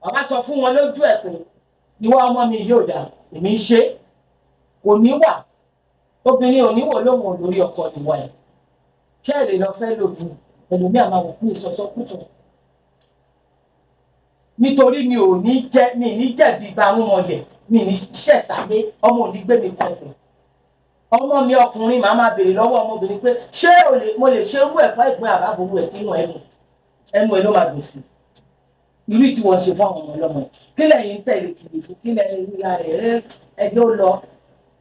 Bàbá sọ fún wọn lójú ẹ̀ pé ìwọ ọmọ mi yóò dà, èmi ń ṣe kò ní wà, obìnrin ò ní wò lóhùn olórí ọkọ ìwà ẹ̀ ṣé èrè lọ fẹ́ lòmí ẹlòmí àmà wò fún ìsọsọkúsọ. Nítorí mi ò ní jẹ, mi ní jẹ̀bi gba àwọn ọmọlẹ̀, mi ní ṣẹ̀sáyé, ọmọ ò ní gbé mi kọsẹ̀. Ọmọ mi ọkùnrin, màá máa béèrè lọ́wọ́ ọmọbìnrin pé ṣé mo lè ṣe irú ẹ̀fọ́ ìpín àbábòrú ẹ̀ kínú ẹnu ẹnu ẹ ló máa dùn sí irú tí wọ́n ṣe fún àwọn ọmọ ọlọ́mọ. Kí lẹ́yìn ń tẹ̀lé kiri fún? Kí lẹ́yìn rí lára ẹ̀ ẹjọ́ lọ?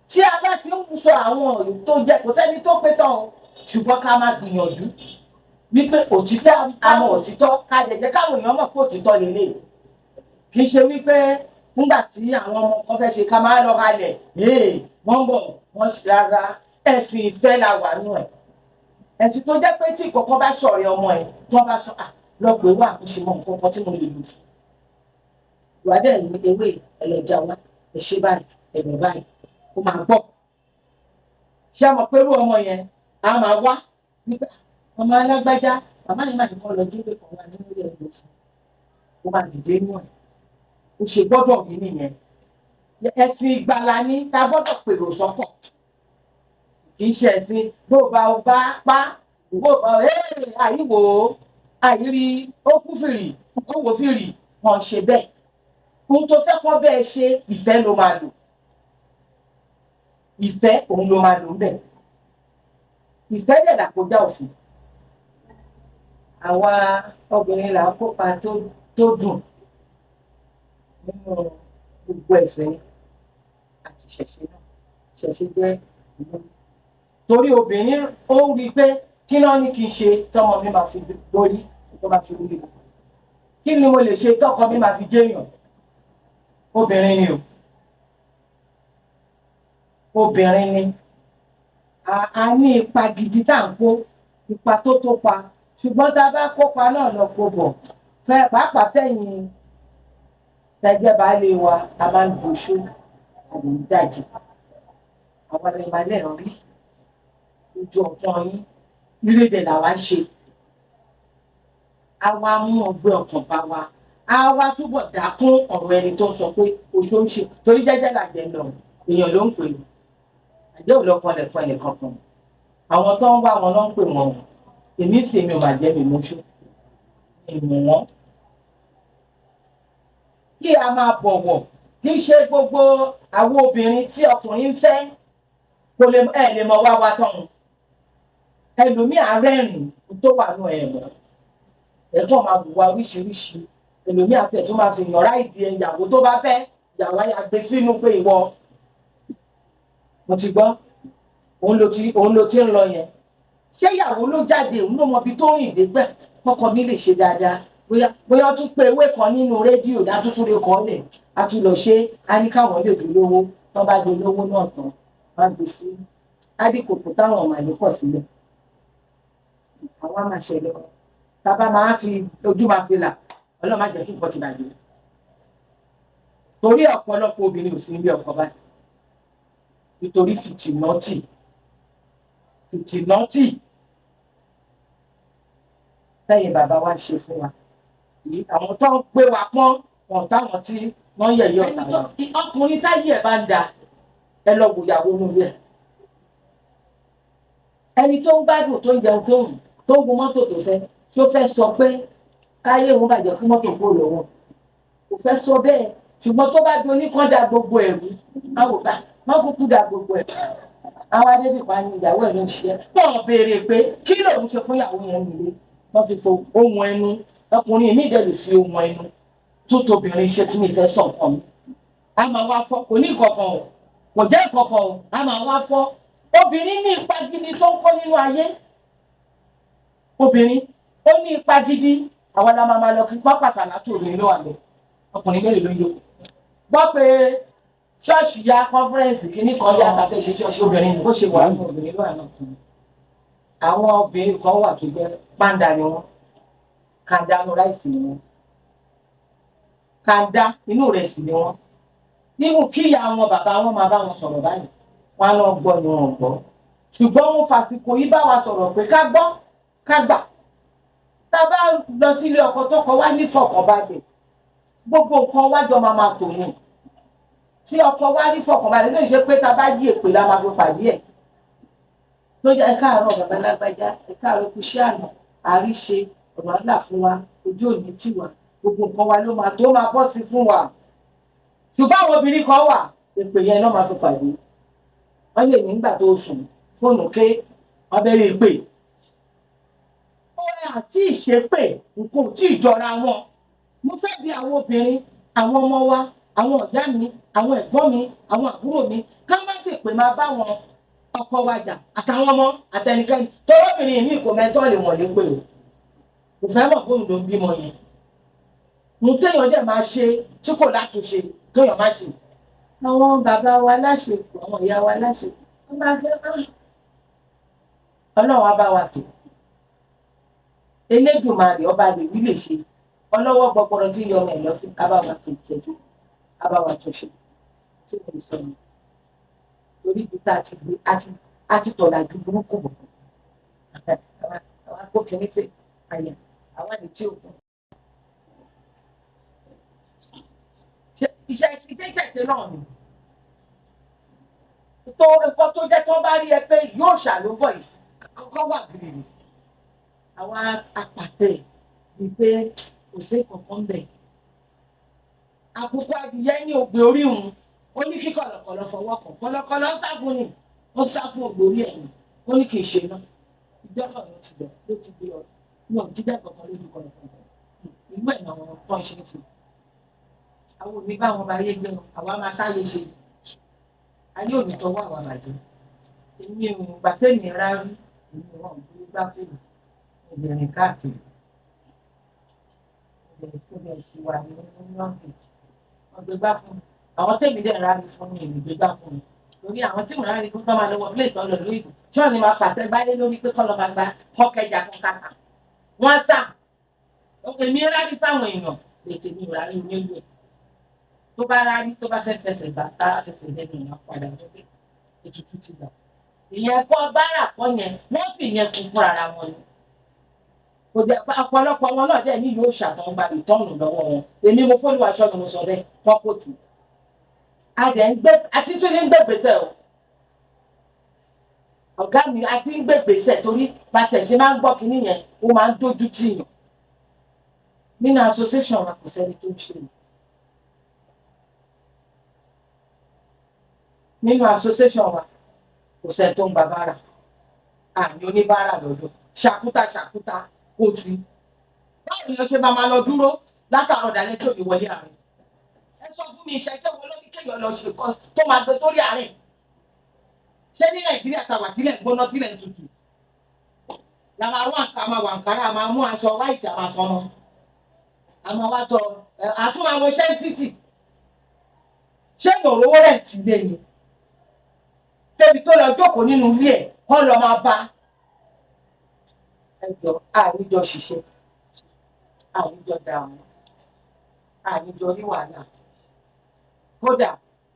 Tí a bá ti ń sọ àwọn ọ̀rọ̀ tó jẹ́, kò sẹ́ni tó pé tán o, ṣùgbọ́n ká máa gbìyànjú wípé òtítọ́, àwọn òtítọ́, ká lè jẹ́ káwọn èèyàn mọ̀ pé òtítọ́ lélẹ̀. Kì í ṣe wípé nígbà tí àwọn ọmọ kan fẹ́ ṣe ká máa lọ halẹ̀, wọ́n ń bọ̀ wọ́n ṣe. Rárá, ẹ̀sìn ìfẹ́ la wà nù ẹ̀. Ẹ̀sìn tó jẹ́ pé tí ìkọ̀kọ̀ bá ṣọ̀rẹ́ ọmọ ẹ̀, tó bá sọ lọ pé wà kó ṣe mọ nǹkan kan tí mo lè lò fún ìwádìí ẹ̀yìn ewé ẹlẹ́jà wa, ẹ̀ ṣe báyìí, ẹ̀rọ báyìí, kó máa gbọ́. Ṣé a mọ̀ pé irú ọmọ yẹn a máa wá nígbà ọmọ alágbájá, màmá yìí máa ní kọ́ lọ jíwèé kan wá nínú ilé ẹ̀rọ fún, ó máa dìde nù ẹ̀. Ó ṣe gbọ́dọ̀ rí nìyẹn. Ẹ̀sìn ìgbàlà ni ta gbọ́dọ̀ pèrò sọ́kọ̀, kì í ṣe ẹ̀sìn bó bá o bá pa bó bá àyíwò àyírí ó kú fìrì ó wò fìrì, wọn ṣe bẹ́ẹ̀. Ohun tó fẹ́ kọ́ bẹ́ẹ̀ ṣe, ìfẹ́ ló máa lò, ìfẹ́ òun ló máa lò ń bẹ̀. Ìfẹ́ dẹ̀ dàkọjá òfin. Àwa obìnrin là ń kópa tó dùn nínú gbogbo ẹ̀sìn àti ìṣẹ̀ṣe náà. Ìṣẹ̀ṣe jẹ́ ìlú torí obìnrin ó rí i pé kí náà ní kí n ṣe tọmọ mi máa fi lórí, tó máa fi rí, kí ni mo lè ṣe tọkọ mi máa fi jẹ́yàn. Obìnrin ni o, obìnrin ni a ní ipa gidi tá à ń kó, ipa tó tó pa. Ṣùgbọ́n tá a bá kópa náà lọ kó bọ̀ fẹ́ pàápàá fẹ̀yìn tẹ́jẹ́ baálé wa, a máa ń gbóṣó àbí ń dàjẹ́. Àwọn ẹ̀rọ lẹ̀ ń rí ojú ọ̀pọ̀ yín, ìrédè làwa ń ṣe. Àwa mú ọgbẹ́ ọkàn bá wa, a wá túbọ̀ dákún ọ̀rọ̀ ẹni tó ń sọ pé oṣó ń ṣe, torí jẹ́jẹ́ làjẹ́ lọ, èèyàn ló ń pè é. Àjẹ́ ò lọ kanlẹ̀ fún ẹnì kankan. Àwọn tó ń wá wọn ló ń pè wọ́n o. Èmi sì mi ò mà jẹ́ mi mọ́ṣú, ìmọ̀ wọn. Kí a máa bọ̀wọ̀, kì í ṣe gbogbo àwọn obìnrin tí ọkùnrin ń fẹ́ kò lè ẹ lè mọ wá wa tán. Ẹlòmíì arẹ́rìn tó wà nù ẹ̀ mọ́, ẹ̀gbọ́n máa wùwà oríṣiríṣi. Ẹlòmíì àti ẹ̀tún máa fi yàn ráìdì ẹ̀ ìyàwó tó bá fẹ́, ìyàwó ayà gbé sínú pé ìwọ mo ti gbọ́, òun ló ti ń lọ yẹn. Ṣé ìyàwó ló jáde, òun ló mọ ibi tó rìn dé gbẹ kọkọ mi lè ṣe dáadáa? Bóyá ó tún pé ewé kan nínú rédíò látúntún lè kọ́ lẹ̀, a tún lọ ṣe á ní káwọn lè dolówó. Tán bá dolówó náà tán, wọ́n á gbé sí ádìkòkò táwọn ọmọ àlè pọ̀ sílẹ̀. Àwọn á máa ṣẹlẹ̀ tábà máa fi ojú máa fi là. Ọlọ́run má jẹ́ kí nǹkan ti bàjẹ́, torí ọ̀pọ̀lọpọ̀ obìnrin ò sí nílé ọkọ báyìí nítorí fìtìnọ́tì fìtìnọ́tì tẹ́yìn bàbá wa ń ṣe fún wa. Àwọn tó ń gbé wa pọ́n wọn táwọn tí wọ́n yẹ̀yẹ́ ọ̀tá wa. Ọkùnrin táyé ẹ̀ bá ń da, ẹ lọ wò ìyàwó inú rẹ̀. Ẹni tó ń gbádùn, tó ń jẹun, tó ń tó ń gun mọ́tò tó fẹ́, tó fẹ́ sọ pé káyé òun bàjẹ́ fún mọ́tò kó lọ́wọ́, kò fẹ́ sọ bẹ́ẹ̀. Ṣùgbọ́n tó bá di oníkan da gbogbo ẹ̀rú, àwọn ká wọ́n kúkú da gbogbo ẹ̀rú. Àwọn adébíkọ á ní ìyàwó ẹ̀ ló ń ṣe é. Wọ́n béèrè pé kí lòun ṣe fún ìyàwó yẹn nílé. Wọ́n fi fo ohun ẹnu. Ọkùnrin mi dẹ̀ lè fi ohun ẹnu tó tóbìnrin ṣe kí mi fẹ́ sọ nǹkan mi. A máa wá fọ́, kò ní ìkọ̀kọ̀ o, kò jẹ́ ìkọ̀kọ̀ o, a máa wá fọ́. Obìnrin ní ipa gidi tó ń kó nínú ayé. Obìnrin ó ní ipa gidi. Àwọn la máa lọ kí pápá sàlátù, obìnrin ló wà lọ. Ọkùnrin mélòó ló ń yó gbọ́ pé ṣọ́ọ̀ṣì ya conference kìíní kan yá tàbí ṣe ṣọ́ọ̀ṣì, obìnrin ni. Bó ṣe wà nínú obìnrin ló wà náà. Àwọn obìnrin kan wà tó jẹ́ pàǹdà ni wọ́n, kàńdá inú rice ni wọ́n, kàńdá inú rẹ̀ sì ni wọ́n. Nínú kíyà wọn, bàbá wọn máa bá wọn sọ̀rọ̀ báyìí, wọn á lọ gbọ́ ni wọn gbọ́. Ṣùgbọ́n wọn fàsìkò yìí bá wa sọ̀rọ̀ pé ká gbọ́, ká gbà. Tá a bá lọ sílé ọkọ, tọkọ wá nífọ̀kànbalẹ̀, gbogbo nǹkan wájọ máa máa tò ní. Tí ọkọ wa ní fọkànbalẹ̀, ló ń ṣe pé tá a bá yí èpè la máa fi pàdé ẹ̀ tó jẹ́, "Ẹ káàárọ̀ bàbá lágbájá, ẹ káàárọ̀, kú iṣẹ́ àná, àríṣe ọ̀nà ńlá fún wa, ojú òní tì wá." Gbogbo nǹkan wa ló máa tó máa bọ́ sí fún wa. Ṣùgbọ́n àwọn obìnrin kan wà, èpè yẹn náà máa fi pàdé. Wọ́n lè nígbà tó sùn, fóònù ké, wọ́n bẹ̀rẹ̀ èpè. Ó àti ìṣépè, nǹkan ò tí ì jọra wọn. Mo fẹ́ bi àwọn obìnrin, àwọn ọmọ wa, àwọn ọ̀gá mi, àwọn ẹ̀gbọ́n mi, àwọn àbúrò mi, ká má sì pè máa bá wọn ọkọ wa jà, àtàwọn ọmọ, àtẹnikẹ́ni. Torọ́bìnrin mi kò mẹ́tọ́ lè wọ̀n lé pé o kò fẹ́ mọ̀ bóun ló ń bímọ yẹn. Mo téèyàn dẹ̀ máa ṣe tí kò látúnṣe, kéèyàn má ṣe. Àwọn bàbá wa láṣepọ̀, àwọn ìyá wa láṣepọ̀, wọ́n máa fẹ́. Ọlọ́run á bá wa tò. Elédùmarè ọba lè wí lè ṣe, ọlọ́wọ́ gbọgbọrọ tí yọ ọmọ ẹ̀ lọ́fín, á bá wa tò jẹ́jẹ́, á bá wa tó ṣe tí mo lè sọ ni. Torí ibi tá a ti gbé a ti tọ̀làjú burúkú bọ̀, àwọn akókìní sí àyà àwọn àdìtí òkun. Iṣẹ́ ìṣẹ̀ṣe náà ni tó nǹkan tó jẹ́ tó bá rí ẹ pé yóò ṣàlùbọ̀ yìí kọ́kọ́ wà gírí. Àwọn apàtẹ bíi pé kò sí kankan bẹ̀. Àkùkọ adìyẹ ní ògbè orí òun, ó ní kí kọ̀lọ̀kọ̀lọ̀ fọwọ́ kàn. Kọ̀lọ̀kọ̀lọ̀ ń sá fún ni, ó sá fún ògbè orí ẹ̀yìn, ó ní kì í ṣe náà. Ìjọ náà ló ti bẹ̀ ló ti gbé ọ ní òjíjẹ́ kankan lójú kọ̀lọ̀kọ̀lọ̀. Ìlú ẹ̀ náà wọn kọ́ ṣe é fi. Àwọn òbí bá wọn máa yé gbé wọn, àwa máa táyé ṣe. Ayé òní tọwọ́ àwa bàjẹ́. Èmi ò gbà tèmi rárí, èmi ò gbé gbá fèmí obìnrin káàkiri. Obìnrin sì wà ní lọ́ọ̀kì. Wọ́n gbé gbá fún mi. Àwọn tèmi dẹ̀ rárí fún mi, èmi gbé gbá fún mi. Torí àwọn tí mo rárí fún tọ́ máa lọ́wọ́ ilé ìtọ́ lọ lóyìnbó. Tí wọ́n ní máa pàtẹ gbálé lórí pé kọ́ lọ́ máa gba kọ́kẹ́jà kọ́kàtà. Wọ́n sà. Èmi rárí fáwọn èèyàn, ètè mi ò rárí onílù ẹ̀. Tó bá rárí, tó bá fẹ́ fẹsẹ̀ bá tá fẹsẹ̀ lẹ́nu ìyàn padà lókè. Ètùtù ti gbà. Ìyẹn kọ́ bárà kọ́ yẹn, wọ́n fi ìyẹn kún fúnra ara wọn ni. Kò jẹ́ ọ̀pọ̀lọpọ̀ wọn náà dẹ̀ ní yóò ṣàtàn gba ìtọ́nù lọ́wọ́ wọn. Èmi mo fọ́lùwà aṣọ ni mo sọ bẹ́ẹ̀, kọ́ kò tì. A dẹ̀ ń gbé, àti tún ní gbé gbèsè o. Ọ̀gá mi, a ti ń gbé gbèsè torí bàtẹ̀ ṣe máa ń gbọ́ kinní yẹn, ó máa ń dójú tì yàn. Nínú association wa kò sẹ́ni tó ń ṣe é. Nínú association wa kò sẹ́ni tó ń gba bára. Àní oníbàárà lọ́dọ̀. Ṣàkúta ṣàkúta kò sí. Báwo ni o ṣe máa lọ dúró látàárọ̀ dalẹ́ tí ò ní wọlé ààrẹ? Ẹ sọ fún mi, ìṣẹ̀ṣẹ̀ wo ló ní kéèyàn lọ ṣe kọ́ tó máa gbé sórí ààrẹ? Ṣé ní Nàìjíríà ta wà tílẹ̀ ń gbóná tílẹ̀ ń tutù? La máa wá nǹkan, a máa wà nkárá, a máa mú aṣọ white, a máa tọmọ. A máa wá tọ, àtún máa wọ iṣẹ́ títì. Ṣé ìrówó rẹ̀ ti lé ni? Débi tó lọ jókòó nínú ilé ẹ̀, kọ́ lọ máa bá. Ẹ jọ, àníjọ ṣiṣẹ́, àníjọ dààmú, àníjọ ní wàhálà. Kódà,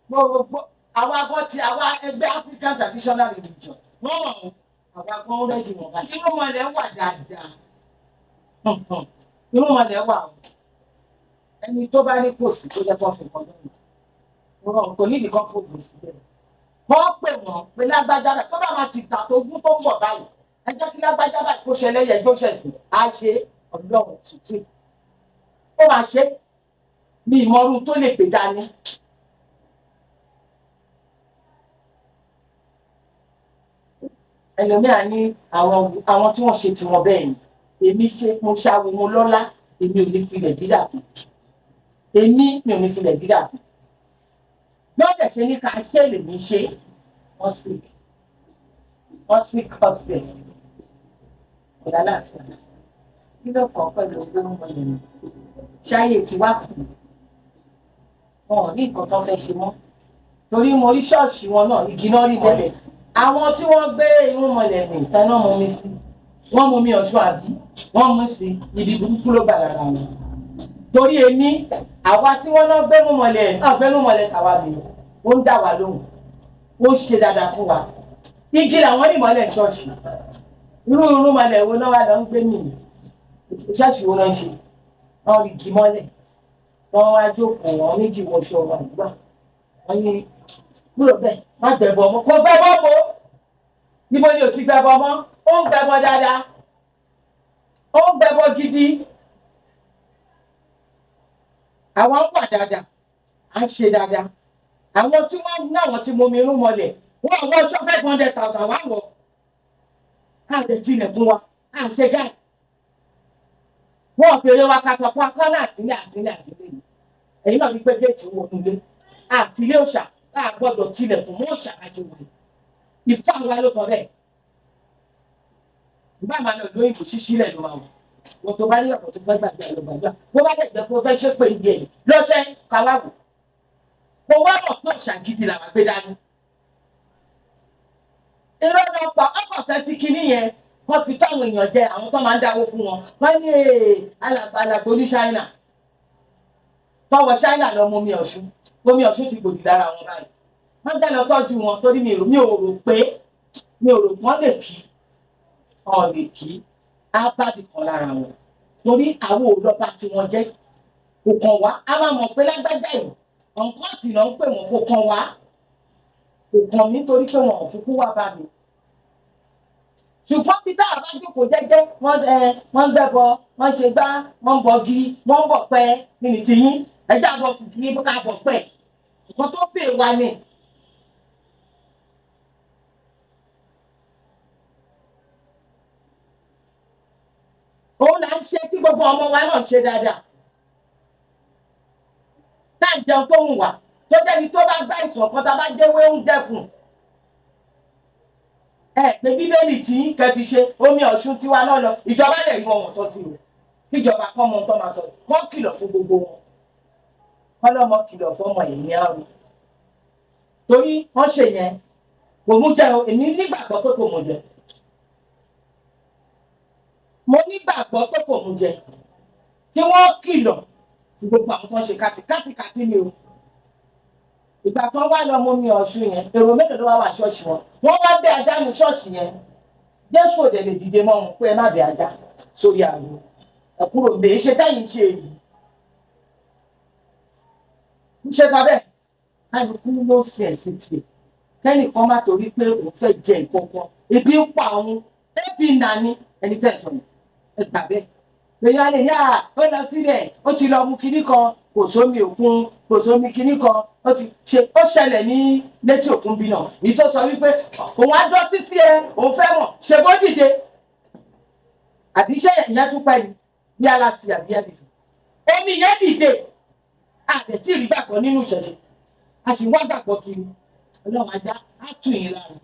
gbogbo àwa gan ti àwa ẹgbẹ́ African Traditional Religion, wọ́n mọ̀ ọ́n, àwa gan rẹ́dì wọ̀n báyìí. Irúnmọlẹ̀ wà dáadáa. Irúnmọlẹ̀ wà o. Ẹni tó bá ní kò sí tó jẹ́ kó fi nǹkan lónìí. Wọn kò nídìí kan fògùn síbẹ̀. Wọ́n pè wọ́n pé lágbájá báyìí tó bá máa ti tà tó gún tó ń bọ̀ báyìí. Ẹ jẹ́ kí lágbájá báyìí kó ṣe ẹlẹ́yẹ tó ṣẹ̀sìn. Á ṣe Ọlọ́run tuntun. Ó máa ṣe ní ìmọ̀rú tó lè pè dání. Ẹlòmíà ní àwọn tí wọ́n ṣe tiwọn bẹ́ẹ̀ ni. Èmi ṣe mo ṣàwò mo lọ́lá, èmi ò ní filẹ̀ dídà kù. Èmi mi ò ní filẹ̀ dídà kù. Lọ́dẹ̀ ṣe ní ká ṣe lèmi ṣe. Wọ́n sick. Wọ́n sick upstairs. Kò lálàáfíà. Kí ló kàn pẹ̀lú owó mọ̀lẹ́ mi? Ṣáyé ti wá kù. Wọn ò ní nǹkan tó fẹ́ ṣe mọ́. Torí mo rí ṣọ́ọ̀ṣì wọn náà, igi náà rí mọ́lẹ̀. Àwọn tí wọ́n gbé irun mọ̀lẹ́ mi, ìtaná mú mi sí. Wọ́n mú mi Ọ̀ṣun àbí? Wọ́n mú sí ibi burúkú ló bà lára wọn. Torí èmi, àwa tí wọ́n náà gbé irun mọ̀lẹ́, náà gbé irun mọ̀lẹ́ tàwa mi, ó ń dà wá lóhùn. Ó ń ṣe dáadáa fún wa. Igi làwọn ní mọ́lẹ̀ ṣọ́ọ̀ṣì. Irú irun mọ̀lẹ́ wo náà wà lọ ń gbé mi? Ṣọ́ọ̀ṣì wo náà ń ṣe? Wọ́n rí igi mọ́lẹ̀. Wọ́n wá jókòó, wọn méjì wọṣọ wọn àdúrà. Wọ́n ní kúrò bẹ́ẹ̀, má gbẹ̀bọ mọ́. Kò gbẹ̀bọ mọ́. Níbo ni ò ti gbẹ̀bọ mọ́? Ó ń gbẹ̀bọ dáadáa. Ó ń gbẹ̀bọ gidi. Àwọn ń wà dáadáa. À ń ṣe dáadáa. Àwọn tí wọ́n ní àwọn tí mo mi irun mọ́lẹ̀, wọ́n wọ aṣọ 500,000 wá wọ̀. Ká lè tilẹ̀kùn wa, à ń ṣe gáì. Wọ́n fèrè wa ká sọ fún akọ́nà àtìlẹ́ àtìlẹ́ àtìlẹ́ yìí. Ẹ̀yin náà ní pé géètì wọ ilé. Àtìlẹ́ òòṣà, a gbọ́dọ̀ tilẹ̀kùn mọ́ òòṣà àti wọ̀nyí. Ìfá wa ló sọ bẹ́ẹ̀. Ìbá máa lọ lóyìnbó ṣíṣí lẹ̀ ló máa wọ̀. Wọ́n tó bá ní ọ̀pọ̀ tó fẹ́ gbàgbé lọ gbàgbé. Bó bá dẹ̀ jẹ́ fún fẹ́ ṣépè ìdí ẹ̀yìn lọ́sẹ̀ káwá wò. Mo wá mọ̀ pé òòṣà gidi làwọn gbé dání. Irọ́ náà pa ọkọ̀ fẹ́ fi kinní yẹn. Wọ́n fi táwọn èèyàn jẹ àwọn tó máa ń dáwó fún wọn. Wọ́n ní alàgbà ní Ṣáínà. Tọwọ́ Ṣáínà lọ mú omi Ọ̀ṣun. Omi Ọ̀ṣun ti gbòdì lára wọn báyìí. Wọ́n dẹ́ lọ tọ́jú wọn torí mi ò rò pé mi ò rò wọ́n lè kí. Wọ́n lè kí. Á bá bì kan lára wọn. Torí àwọn ò lọ́ba tí wọ́n jẹ́. Kò kàn wá. A máa mọ̀ pé lágbájá yìí. Ọ̀nkọ́ọ̀tì ló ń pè wọ́n, kò kàn wá. Kò kàn mí torí pé wọn ò kúkú wá bá mi. Ṣùgbọ́n bí táwa bá jókòó jẹ́jẹ́, wọ́n ń gbẹ́bọ, wọ́n ń ṣe gbá, wọ́n ń bọgi, wọ́n ń bọ̀ pẹ́, nínú tiyín, ẹjẹ́ àbọ̀ kí ká bọ̀ pẹ́. Nǹkan tó pè wá ni. Òun là ń ṣe tí gbogbo ọmọ wa náà ń ṣe dáadáa. Tá à ń jẹun tó ń wà, tó jẹ́ni tó bá gbá ìsàn kan tá a bá déwé ń dẹ́kun. Ẹ pé Bíbélì tí kẹ́ fi ṣe omi Ọ̀ṣun tiwa náà lọ, ìjọba lè rí wọn wọ̀n tó ti rò. Kíjọba kọ́ mọ ohun tó máa sọ, kọ́ kìlọ̀ fún gbogbo wọn. Kọ́lọ́mọ kìlọ̀ fọ́mọ èmi àrùn. Torí wọ́n ṣe yẹn, kò mú jẹ o, èmi nígbàgbọ́ pé kò mú jẹ. Mo ní Onígbàgbọ́ tó kò mú jẹ, kí wọ́n kìlọ̀ fún gbogbo àwọn tó ń ṣe kátikàti ni o. Ìgbà tó wá lọ mú mi Ọ̀ṣun yẹn, èrò mélòó ló wá wà ṣọ́ọ̀ṣì wọn? Wọ́n wá bẹ ajá nu ṣọ́ọ̀ṣì yẹn. Jésù òde lè dìde mọ́ wọn pé ẹ má bẹ ajá sórí àgbo, ẹ kúrò bèé ṣe tẹ́yìn ṣe èyí. Ń ṣe sọ bẹ́ẹ̀, kálukú ló ṣe ẹ̀sìn tiẹ̀. Kẹ́nìkan má torí pé òun fẹ́ jẹ nǹkan kan, ebi ń pa òun, ebi nà ni ẹni tẹ́ ẹ̀ sọ yìí, ẹ gbà bẹ́ẹ̀. Èèyàn lè yá ó lọ sílẹ̀, ó ti lọ mu kinní kan, kò sómi òkun, kò sómi kinní kan, ó ti ṣe ó ṣẹlẹ̀ ní létí òkun bí náà. Èyí tó sọ wípé òun á dọ́tí sí ẹ, òun fẹ́ mọ̀, ṣe bó dìde. Àbí iṣẹ́ ìyẹn tún pẹ́ ni, bí aláṣẹ àbí ẹ̀dìfọ̀. Omi yẹn dìde, àtẹ̀tí rí gbàgbọ́ nínú ìṣẹ̀ṣe, a sì wá gbàgbọ́ kiri. Ọlọ́run ajá á tù yín lára.